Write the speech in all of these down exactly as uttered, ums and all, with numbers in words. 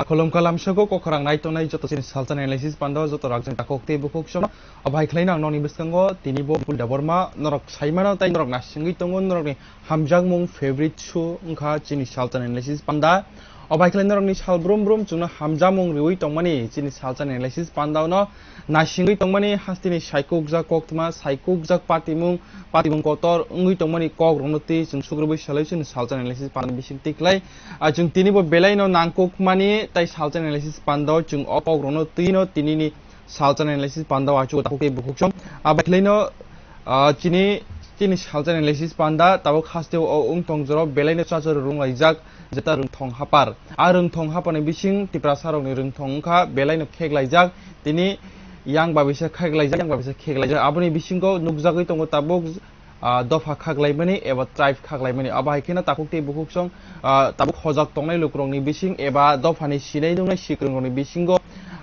Akolom kalam sogo kokrang nai tongnai joto chini salsa analysis pando joto rakjani takhuk tei bukhuk sono. Obai khlaino ang nokni bwskango tini bo Bipul Debbarma norok saimano tei norok nasingwi tongo norokni hamjakmung favorite show wngkha chini salsa analysis panda. Obai khlai norokni sal brum brum chwngno hamjakmung riwi tongmani chini salsa analysis pandao no nasingwi tongmani hasteni saikukjak koktwma, saikukjak patimung, patimung kotor wngwi tongmani kokrokno twi chwng sukrubui salai chwngno salsa analysis panda bising twi khlai. Ah, chwng tini bo belai no nangkukmani tei salsa analysis panda o chwng o kokrokno twi no tinini salsa analysis panda o achuk takhuk tei bukhuk song. Abai khlai no, ah, chini, chini salsa analysis panda tabuk haste o wng tong jora belai no chachari rung laijak jeta rwngthong hapar. A rwngthong haparni bising Tiprasa rokni rwngthong wngkha belai no khek laijak. Tini yang babisa khek laijak, yang babisa khek laijak. Aboni bisingo nukjagwi tongo tabuk, ah, dopha khaklaimani eba tribe khaklaimani. Abo hai kheno takhuk tei bukhuk song, ah, tabuk hojak tongnai lukurokni bising eba dophani sinai nungnai sikrwngrokni bisingo,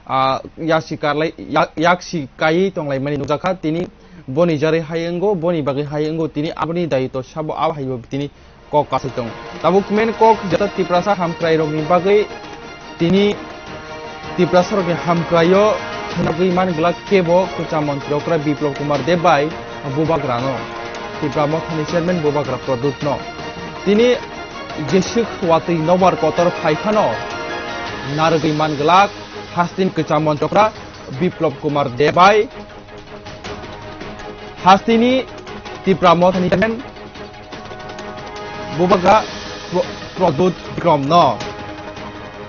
ah, yaksi karlai, ya-, yaksi kaiwi tonglaimani nukjakha. Tini boni jarwi hai wngo, boni bagwi hai wngo, tini aboni daitw sabo abo haibo tini kok kasai tongo. Tabuk main kok jeta Tiprasa hamkrairokni bagwi tini Tiprasarokni hamkraio hinogwi man glak kebo kwcham montri okra Biplop Kumar Deb bai Bubagrano, Tipra Mothani chairman Bubagra Pradyut no. Tini jeswk watwi nobar kotor phai phano narwgwi man glak hasteni kwcham montri okra Biplop Kumar Deb bai hasteni Tipra Mothani chairman Bubagra Pro-, Pradyut Bikrom no.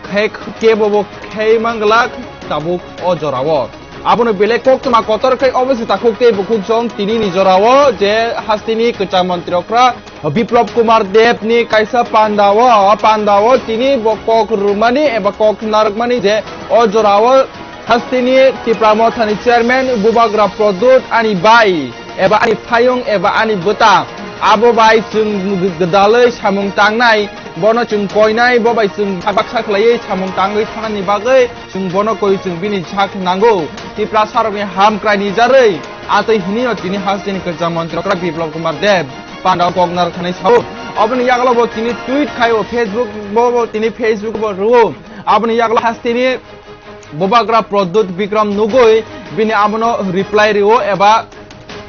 Khe, khe bobo khei manglak tabuk o jorao. Abono belai koktwma kotor khai obo se takhuk tei bukhuk song tini ni jorao je hasteni kwcham montri okra Biplop Kumar Deb ni kaisa panda o, o panda o tini bo kok rwmani eba kok narwkmani je o jorao hasteni Tipra Mothani chairman Bubagra Pradyut ani bai eba ani phayung eba ani bwta abo bai chwng gwdalwi samung tangnai, bono chwng koinai, bo bai chwng baksa khlaiwi samung tangwi thangnani bagwi chwng bono koi chwng bini sak nango. Tiprasarokni hamkraini jarwi atwi hinino tini hasteni kwcham montri okra Biplop Kumar Deb panda o kok narwknai sao. Oboni yagulo bo tini tweet khaio, Facebook bo, bo tini Facebook bo rwo. Aboni yagulo hasteni Bubagra Pradyut Bikrom nugwi bini abono reply rwo eba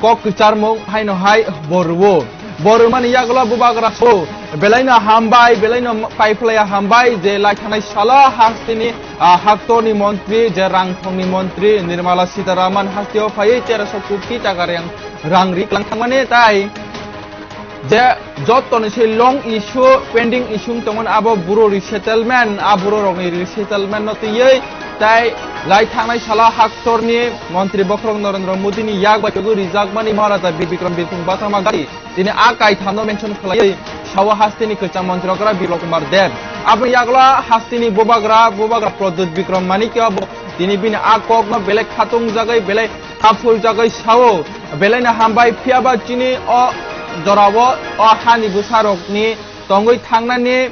kok kwcharmung haino hai bo rwo. Bo rwmani yagulo Bubagra so belaino hambai, belaino paiphlaiya hambai je lai thanai salo hasteni, ah, haktorni montri je rangthongni montri Nirmala Sitharaman hasteo phaiwi teroso koti taka rang, rang ri klang thangmani tai je jottoni se long issue, pending issue wng tongmani abo buro resettlement, a buro rokni resettlement no twiwi tai lai thangnai salo haktorni montri bokhorok Narendra Modi ni yak bai togwi rijakmani Maharaja Bir Bikram Birthung Bathama Gandhi tini a kaithamno mention khlaiwi sao hasteni kwcham montri okra Biplop Kumar Deb. Aboni yagulo hasteni Bubagra, Bubagra Pradyut Bikrom Manikya bo tini bini a kokno belai khatung jagwi belai Aphul jagwi sao, belaino hambai, phiyaba chini o jorao o hani bwsarokni tongwi thangnani,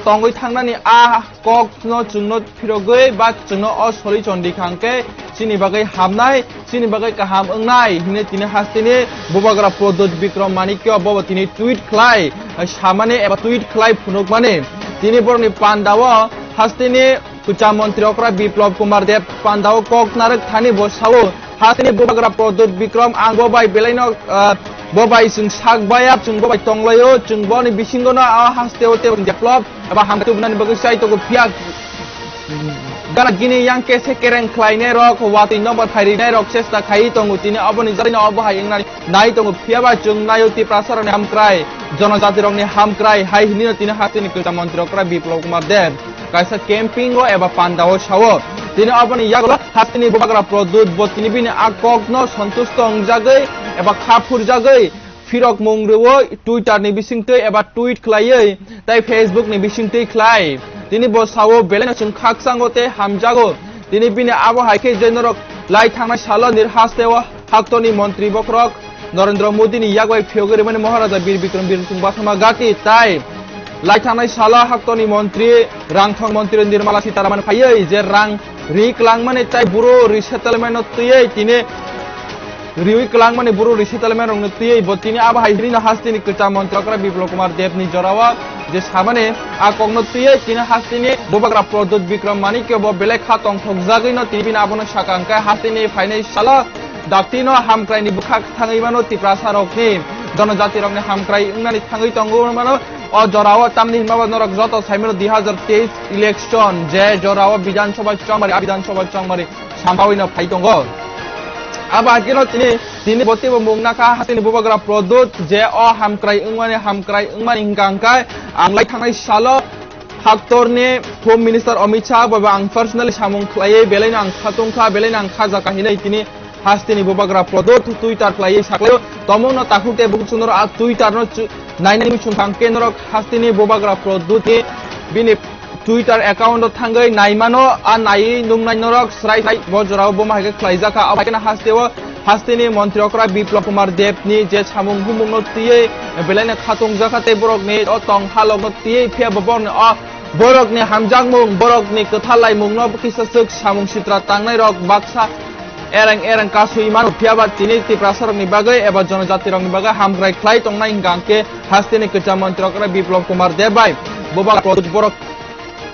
tongwi thangnani a kokno chwngno phirogwi ba chwngno o soli chondi khangkhe chini bagwi hamnai, chini bagwi kaham wngnai hwnwi tini hasteni Bubagra Pradyut Bikrom Manikya bobo tini tweet khlai samani eba tweet khlai phunukmani. Tini borokni pandao hasteni kwcham montri okra Biplop Kumar Deb pandao kok narwk thani bo sao, hasteni Bubagra Pradyut Bikrom, ang bo bai belaino, ah, bo bai chwng sak baya, chwng bo bai tonglaio, chwng boni bisingono, ah, hasteo tei develop eba hamkhe tubunani bagwi chai tongo, phiya gana gini yang kese kereng khlainai rok, watwi nobo thairinai rok chesta khai tongo, tini oboni jagwi no obo hai wngnani nai tongo, phiya ba chwng naio Tiprasa rokni hamkrai, jonojati rokni hamkrai hai hinwi no tini hasteni kwcham montri okra Biplab Kumar Deb kaisa camping o eba panda o sao. Tini oboni yagulo hasteni bubagra Pradyut bo tini bini a kokno sontusto wngjagwi eba kha phurjagwi phirokmung rwo Twitter ni bisingtwi eba tweet khlaiwi tei Facebook ni bisingtwi khlai. Tini bo sao, belaino chwng khakchango tei hamjago. Tini bini abo hai khe je norok lai thangnai salo nir hasteo haktorni montri bokhorok Narendra Modi ni yak bai phiyogwi rwmani Maharaja Bir Bikram Bir Singh Bathama Ghati tai lai thangnai salo haktorni montri, rangthong montri Nirmala Sitharaman phaiwi je rang ri klangmani tai buro resettlement no twiwi tini riwi klangmani buro resettlement rokno twiwi bo tini abo hai hinwi no hasteni kwcham montri okra Biplab Kumar Deb ni jorao je samani a kokno twiwi tini hasteni bubagra Pradyut Bikram Manikya bo belai kha tongthokjagwi no tini bini abono sakha hwnkhe hasteni phainai salo dakti no hamkrai ni bwkha thangwi mano Tiprasa rokni jonojati rokni hamkrai wngnani thangwi tongo mano o jorao tamni hinma ba norok joto saimano dui hazar teis election je jorao Bidhan Sabha chongmari a Bidhan Sabha chongmari sampawi no phai tongo. Abo hakhe no tini, tini bo teibo mung nakha hasteni bubagra Pradyut je o hamkrai wngmani, hamkrai wngmani hwnkha hwnkhe ang lai thangnai salo haktorni Home Minister Amit Shah bai bo ang personally samung khlaiwi belaino ang kha tongkha, belaino ang kha jakha hinwi tini hasteni bubagra Pradyut Twitter khlaiwi saklaio. Tomungno takhuk tei bukhuk chwng norok a Twitter no chu-, nainani muchung kangkhe norok hasteni bubagra Pradyut ni bini Twitter account o thangwi naimano, a naiwi nuknai norok srai srai bo jorao bomo hai khe khlaijakha. Abo hai kheno hasteo hasteni montri okra Biplab Kumar Deb ni je samung humung no twiwi belaino kha tongjakha tei borok ni o tong halok no twiwi phiya bo borok ni o borok ni hamjakmung, borok ni kwthar laimung no kisa swk samung sitra tangnai rok baksa ereng ereng kasui mano, phiya ba tini Tiprasa rokni bagwi eba jonojati rokni bagwi hamkrai khlai tongnai hwnkha hwnkhe hasteni kwcham montri okra Biplab Kumar Deb bai bubagra Pradyut borok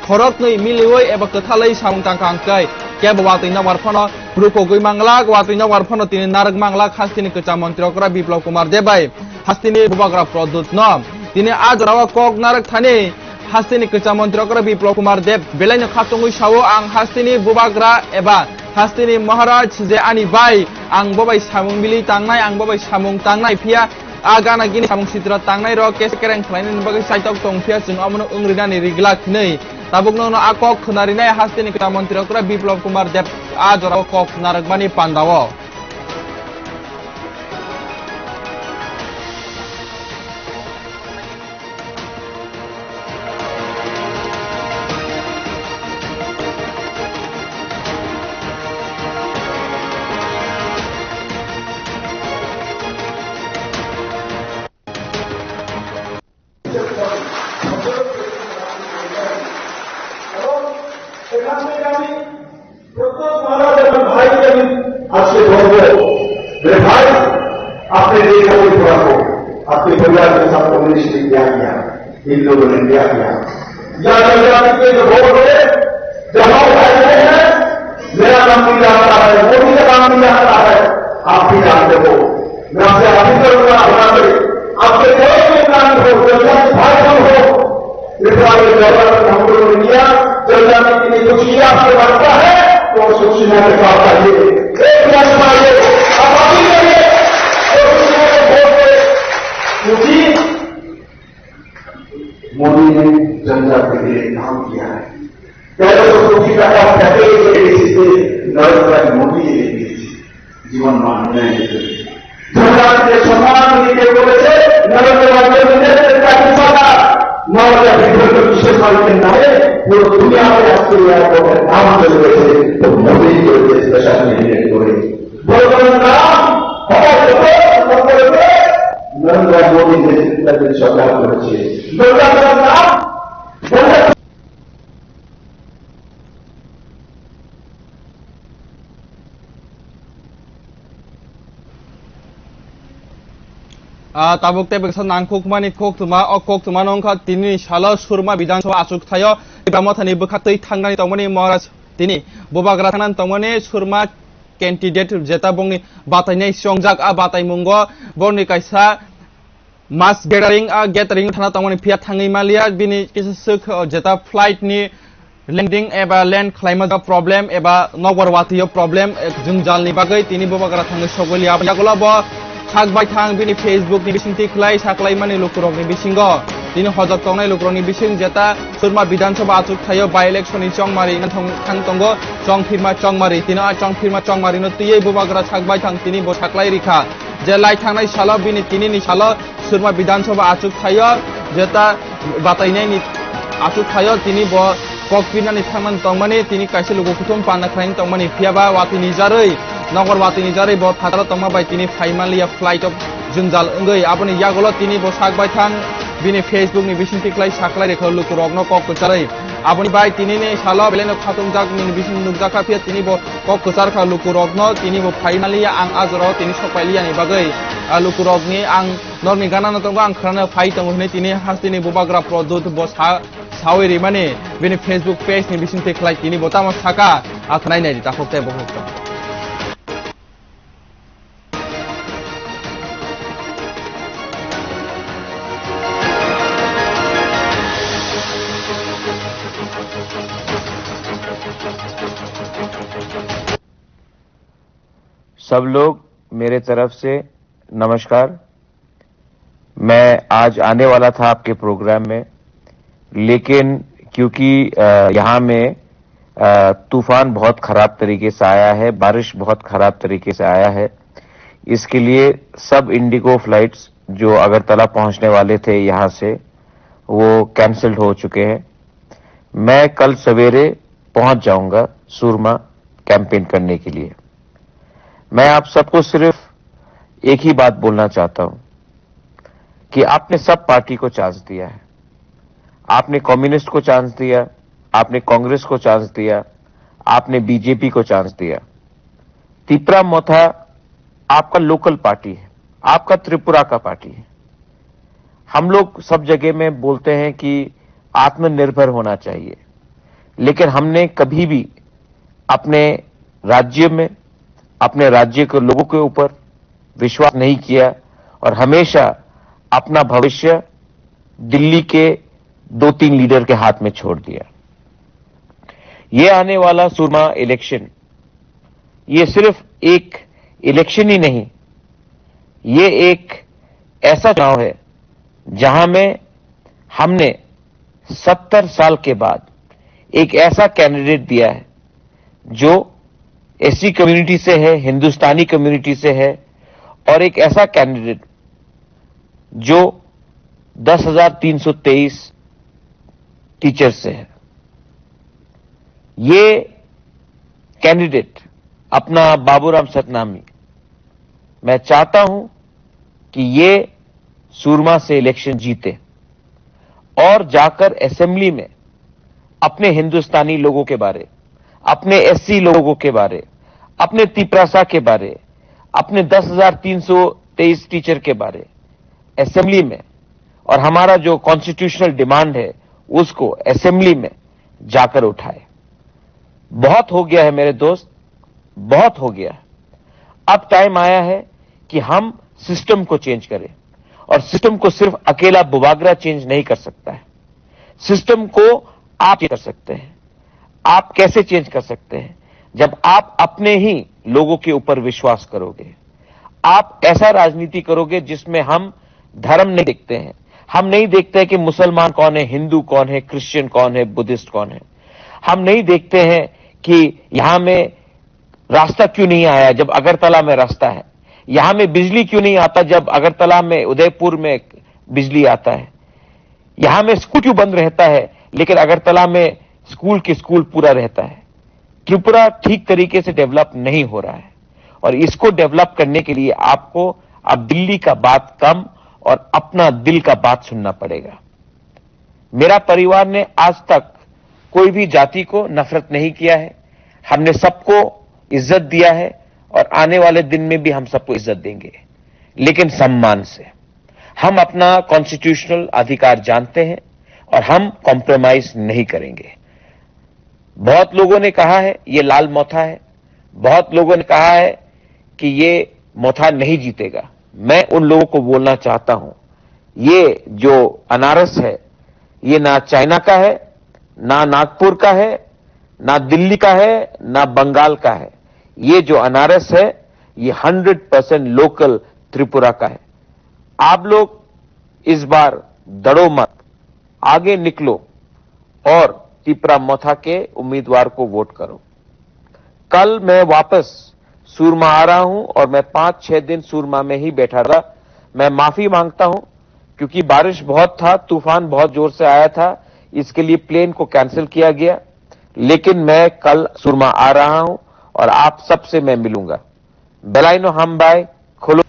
khoroknwi miliwi eba kwthalwi samung tangkha hwnkhe kebo watwi nokbar phano rukogwi manglak, watwi nokbar phano tini narwk manglak hasteni kwcham montri okra Biplab Kumar Deb bai hasteni bubagra Pradyut no tini a jorao kok narwk thani hasteni kwcham montri okra Biplab Kumar Deb belaino kha tongwi sao, ang hasteni bubagra eba hasteni Maharaj je ani bai, ang bo bai samung bili tangnai, ang bo bai samung tangnai, phiya a gana gini samung sitra tangnai rok kese kereng khlainani bagwi saitok tong phiya chwng omono wng rinani riglak hinwi tabukno no a kok khwna rinai hasteni kwcham montri okra Biplab Kumar Deb a jorao kok narwkmani pandao. এবং সেখান থেকে আমি প্রত্যেক মহারাজ এবং ভাইকে আমি আজকে বলবো, রে ভাই, আপনি যে কাপড় পরাবো, আপনি পরিবার के साथ कम्युनिस्ट ने क्या किया, इन लोगों ने क्या किया? या जनजाति के जो वोट है, जब हम भाई बहन हैं, मेरा नाम भी आता है, मोदी का नाम भी आता है, आप भी जानते हो। मैं आपसे आशीर्वाद दूंगा, हमारे आपके कोई भी काम हो, जनजाति भाई बहन हो, मित्रों, अगर जरूरत हम लोगों ने किया, जनजाति के लिए कुछ किया, आपको लगता है, तो उस खुशी में आपके पास आइए। एक मिनट में आइए, आप अभी करिए, तो खुशी में वोट दे। क्योंकि मोदी ने जनजाति के लिए काम किया है। तेरह सौ कोटी का पैकेज लेके इसे नरेंद्र मोदी ने लेके जीवन मान नहीं। जनजाति के सम्मान के लिए बोले थे, नरेंद्र मोदी ने सरकार नौ हजार विभिन्न विषय पर के नारे पूरी दुनिया में आज के लिए आपको नाम चल रहे थे, तो मोदी के लिए स्पेशल कैंडिडेट को बोले। बोलो राम, हमारे नरेंद्र मोदी नेतृत्व में सरकार को रखिए। बोलो Ram. Ah, tabuk tei baksa nangkukmani koktwma, o koktwma no wngkha tini salo Surma Bidhan Sabha achuk thaio Tipra Mothani bwkha twi thangnani tongmani Maharaj tini bubagra thangnani tongmani Surma candidate jeta bongni batainai chongjak a bataimungo borni kaisa mass gathering, a gathering thana tongmani phiya thangwi maliya, bini kisa swk, o, jeta flight ni lending eba lend khlaima problem eba nokbar watwi o problem, eh, jwngjal ni bagwi tini bubagra thangwi sogwi liya. Yagulo bo sak bai thang bini Facebook ni bisingtwi khlai saklai mani lukurok ni bisingo tini hojak tongnai lukurok ni bising jeta Surma Bidhan Sabha achuk thaio by election ni chongmari wngthang-, thang tongo Chongphirma Chongmari. Tini a Chongphirma Chongmari no twiwi bubagra sak bai thang tini bo saklai rikha je lai thangnai salo bini tini ni salo Surma Bidhan Sabha achuk thaio jeta batainai ni achuk thaio tini bo kok pinani thangmani tongmani tini kaisa luku kuthum panna khlaini tongmani phiya ba watwi ni jarwi nokbar watwi ni jarwi bo phataro tongma bai tini phaimanliya flight o jwngjal wngwi aboni yagulo tini bo sak bai thang bini Facebook ni bisingtwi khlai saklai rikha lukurokno kok kwcharwi. Aboni bai tini ni salo belai no khatungjakmani bising nukjakha phiya tini bo kok kwchar kha lukurokno tini bo phaimanliya ang a jorao tini sokpailiya ni bagwi, ah, lukurokni ang norokni gana no tongo ang khwlana phai tongo hinwi tini hasteni bubagra Pradyut bo sa sawi rimani bini Facebook page ni bisingtwi khlai tini bo tamo saka a khnai nai di takhuk tei bokhuk tong. सब लोग मेरे तरफ से नमस्कार। मैं आज आने वाला था आपके प्रोग्राम में, लेकिन क्योंकि, अ, यहाँ में, अ, तूफान बहुत खराब तरीके से आया है, बारिश बहुत खराब तरीके से आया है, इसके लिए सब इंडिगो फ्लाइट्स जो अगरतला पहुंचने वाले थे यहाँ से, वो कैंसिल्ड हो चुके हैं। मैं कल सवेरे पहुंच जाऊंगा सूरमा कैंपेन करने के लिए। मैं आप सबको सिर्फ एक ही बात बोलना चाहता हूं कि आपने सब पार्टी को चांस दिया है। आपने कम्युनिस्ट को चांस दिया, आपने कांग्रेस को चांस दिया, आपने बीजेपी को चांस दिया। तिपरा मोथा आपका लोकल पार्टी है, आपका त्रिपुरा का पार्टी है। हम लोग सब जगह में बोलते हैं कि आत्मनिर्भर होना चाहिए, लेकिन हमने कभी भी अपने राज्य में, अपने राज्य के लोगों के ऊपर विश्वास नहीं किया और हमेशा अपना भविष्य दिल्ली के दो तीन लीडर के हाथ में छोड़ दिया। ये आने वाला सूरमा इलेक्शन, ये सिर्फ एक इलेक्शन ही नहीं, ये एक ऐसा चुनाव है जहां में हमने सत्तर साल के बाद एक ऐसा कैंडिडेट दिया है जो एससी कम्युनिटी से है, हिंदुस्तानी कम्युनिटी से है, और एक ऐसा कैंडिडेट जो दस हज़ार तीन सौ तेईस टीचर से है। ये कैंडिडेट अपना बाबूराम सतनामी, मैं चाहता हूं कि ये सूरमा से इलेक्शन जीते और जाकर असेंबली में अपने हिंदुस्तानी लोगों के बारे, अपने एससी लोगों के बारे, अपने तिपरासा के बारे, अपने दस हज़ार तीन सौ तेईस टीचर के बारे असेंबली में, और हमारा जो कॉन्स्टिट्यूशनल डिमांड है, उसको असेंबली में जाकर उठाए। बहुत हो गया है मेरे दोस्त, बहुत हो गया। अब टाइम आया है कि हम सिस्टम को चेंज करें, और सिस्टम को सिर्फ अकेला बुबागरा चेंज नहीं कर सकता है, सिस्टम को आप चेंज कर सकते हैं। आप कैसे चेंज कर सकते हैं? जब आप अपने ही लोगों के ऊपर विश्वास करोगे, आप ऐसा राजनीति करोगे जिसमें हम धर्म नहीं देखते हैं, हम नहीं देखते हैं कि मुसलमान कौन है, हिंदू कौन है, क्रिश्चियन कौन है, बुद्धिस्ट कौन है। हम नहीं देखते हैं कि यहाँ में रास्ता क्यों नहीं आया जब अगरतला में रास्ता है, यहाँ में बिजली क्यों नहीं आता जब अगरतला में, उदयपुर में बिजली आता है, यहाँ में स्कूल क्यों बंद रहता है लेकिन अगरतला में स्कूल के स्कूल पूरा रहता है। त्रिपुरा ठीक तरीके से डेवलप नहीं हो रहा है, और इसको डेवलप करने के लिए आपको अब दिल्ली का बात कम और अपना दिल का बात सुनना पड़ेगा। मेरा परिवार ने आज तक कोई भी जाति को नफरत नहीं किया है। हमने सबको इज्जत दिया है और आने वाले दिन में भी हम सबको इज्जत देंगे, लेकिन सम्मान से। हम अपना कॉन्स्टिट्यूशनल अधिकार जानते हैं और हम कॉम्प्रोमाइज नहीं करेंगे। बहुत लोगों ने कहा है ये लाल मोथा है, बहुत लोगों ने कहा है कि ये मोथा नहीं जीतेगा। मैं उन लोगों को बोलना चाहता हूं, ये जो अनारस है, ये ना चाइना का है, ना नागपुर का है, ना दिल्ली का है, ना बंगाल का है। ये जो अनारस है, ये हंड्रेड परसेंट लोकल त्रिपुरा का है। आप लोग इस बार दड़ो मत, आगे निकलो और तिपरा मोथा के उम्मीदवार को वोट करो। कल मैं वापस सूरमा आ रहा हूं और मैं पाँच छह दिन सूरमा में ही बैठा रहा। मैं माफी मांगता हूं, क्योंकि बारिश बहुत था, तूफान बहुत जोर से आया था, इसके लिए प्लेन को कैंसिल किया गया। लेकिन मैं कल सूरमा आ रहा हूं और आप सबसे मैं मिलूंगा। Belaino hambai, khulum.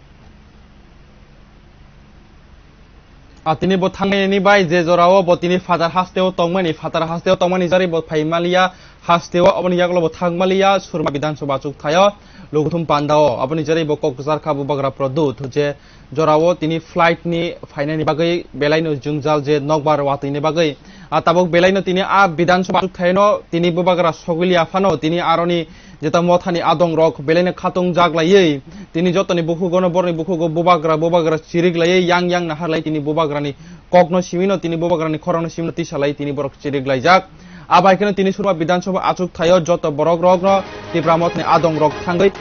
A, tini bo thangnaini bai je jorao bo tini phatar hasteo tongmani, phatar hasteo tongmani jari bo phaimaliya, hasteo oboni yagulo bo thangmaliya, Surma Bidhan Sabha achuk thaio, Luguthum Pandao, oboni jari bo kok rwchar kha Bubagra Pradyut, je jorao tini flight ni phainani bagwi belaino jwngjal je nokbar watwini bagwi. A, tabuk belaino tini a Bidhan Sabha achuk thaino tini Bubagra sogwiliya phano tini aroni jeta mothani adongrok belaino khatung jak laiwi, tini jotoni bukhugono borni bukhugo bubagra bubagra chirik laiwi yang yang nahar lai tini bubagrani kokno simino tini bubagrani khorangno simino tisa lai tini borok chirik laijak. Abai kheno tini Surma Bidhan Sabha achuk thaio joto borok rokno Tipra mothani adongrok thangwi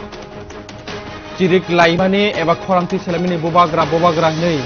chirik laimani eba khorang twi selaimani bubagra bubagra hinwi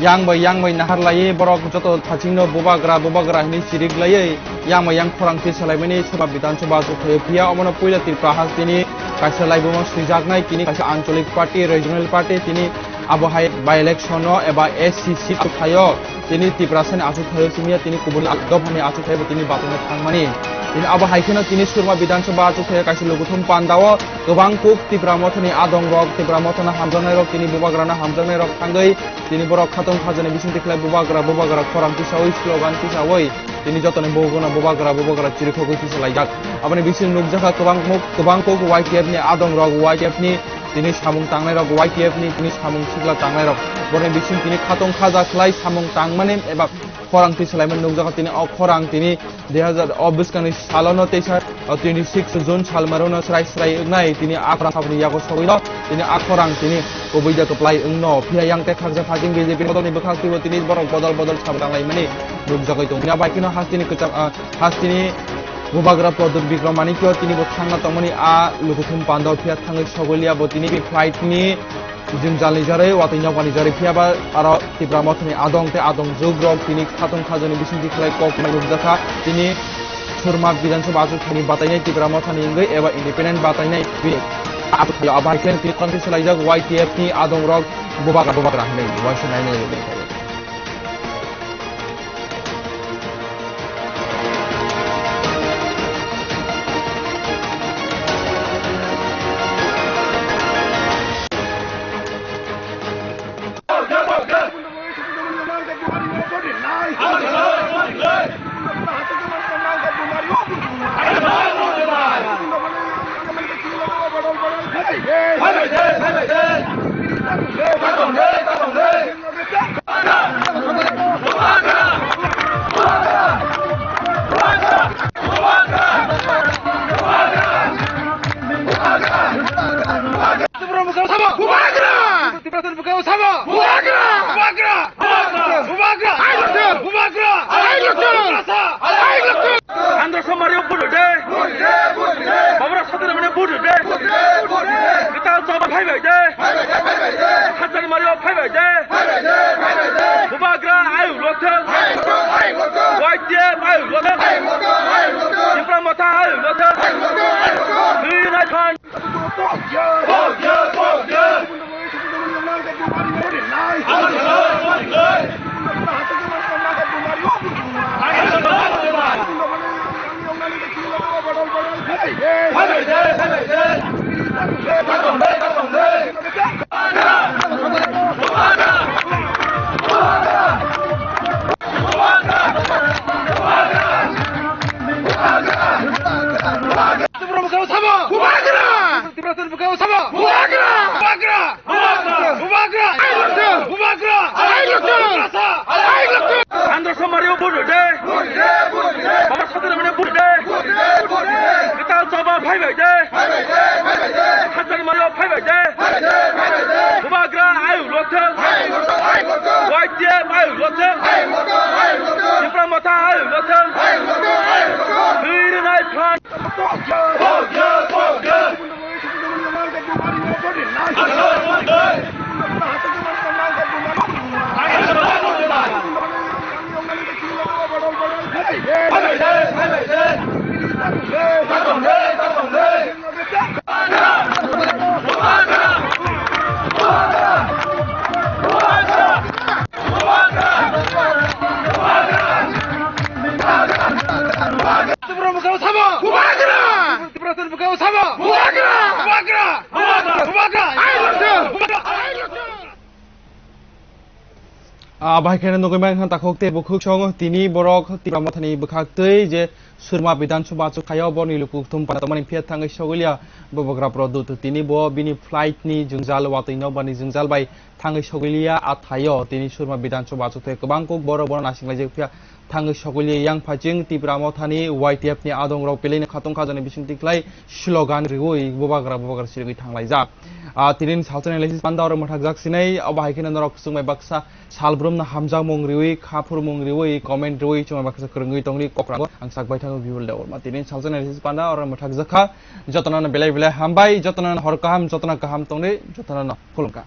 yang bai yang bai nahar laiwi borok joto thachingno bubagra bubagra hinwi chirik laiwi yang bai yang khorang twi selaimani Surma Bidhan Sabha achuk thaio. Phiya omono puila Tripura hasteni kaisa laibuma swijaknai tini kaisa anchalik party, regional party tini abo hai by election no eba S C C achuk thaio. Tini Tiprasani achuk thaio simiya tini kubuni dophani achuk thaio tini batwino thangmani. Tini abo hai kheno tini Surma Bidhan Sabha achuk thaio kaisa Luguthum Pandao kwbang kuk Tipra mothani adongrok, Tipra mothano hamjaknairok, tini bubagrano hamjaknairok thangwi tini borok khatong khajani bisingtwi khlai bubagra, bubagra khorang tisawi slogan tisawi tini jotoni bukuno bubagra, bubagra chirikhogwi tisa laijak. Aboni bising nukjakha kwbang muk, kwbang kuk Y T F ni adongrok, Y T F ni tini samung tangnairok, Y T F ni tini samung sikla tangnairok. Boroni bising tini khatong khaja khlai samung tangmani eba khorang twi selaimani nukjakha tini o khorang tini dui hazar o bwskangni salono teisa, o twenty six June salmarono srai srai wngnai tini a khorang saboni yago sogwino tini a khorang tini kubui da kwplai wngno. Phiya yang tei khaksa phajing B J P ni bodolni bwkhak twibo tini borok bodol bodol samung tanglaimani nukjagwi tongo. Phiya bai kheno hasteni kwcham, ah, hasteni Bubagra Pradyut Bikram Manikya tini bo thangna tongmani a Luguthum Pandao phiya thangwi sogwiliya bo tini flight ni jwngjal ni jarwi watwi nokbar ni jarwi phiya ba aro Tipra mothani adong tei adong jugrok tini khatong khajani bisingtwi khlai kok mai nukjakha tini Surma Bidhan Sabha achuk thani batainai Tipra mothani wngwi eba independent batainai bini achuk thaio abo hai khe tini khorang twi selaijak Y T F ni adongrok bubagra bubagra hinwi uaisa nainai. Tipra Motha sabo! Bubagra! Tipra Motha sabo! Bubagra! Bubagra! Bubagra! Hai lokthung! Bubagra! Hai lokthung! Bubagra! Hai lokthung! Andhra Somari budu de! Budu de, budu de! Babra Satya Ramani budu de! Budu de, budu de! Kwtal Chaba phaibai de! Phaibai de, phaibai de! Hajar Mario phaibai de! Phaibai de, phaibai de! Bubagra ayuk lokthung! Ayuk lokthung, ayuk lokthung! Y T F ayuk lokthung! Ayuk lokthung, ayuk lokthung! Tipra Motha ayuk lokthung! Ayuk lokthung, ayuk lokthung! Twi nai phan! Tipra Motha sabo! Bubagra! Tipra Motha sabo! Bubagra! Bubagra! Bubagra! Bubagra! Bubagra! Hai lokthung! Bubagra! Hai lokthung! Hai lokthung! Andhra Somari budu de! Budu de, budu de! Babra Satya Ramani budu de! Budu de, budu de! Kwtal Chaba phaibai de! Ah, bahai kheno nugwi mankha takhuk tei bukhuk song tini borok Tipra Mothani bwkhak twi je Surma Bidhan Sabha achuk thaio borni luku thum pana tongmani phiya thangwi sogwiliya bubagra Pradyut. Tini bo bini flight ni jwngjal watwi nokbar ni jwngjal bai thangwi sogwiliya a thaio tini Surma Bidhan Sabha achuk thai kwbang kuk borok bono nasinglai jak phiya thangwi sogwiliya yang phaiching Tipra Mothani Y T F ni adong rok peleino khatong khajani bising tiklai slogan riwi bubagra bubagra sirigwi thanglaijak. Ah, tini salsa analysis panda oro mwthakjak sinai, abo hai kheno norok chwngbai baksa salbrumno hamjakmung riwi, khaphurmung riwi, comment riwi, chwngbai baksa kwrwngwi tongni kokrago ang sak bai thango Bibul Debbarma. Tini salsa analysis panda oro mwthakjak kha, jotono belai belai hambai, jotono hor kaham, jotono kaham tongni, jotono khulumkha.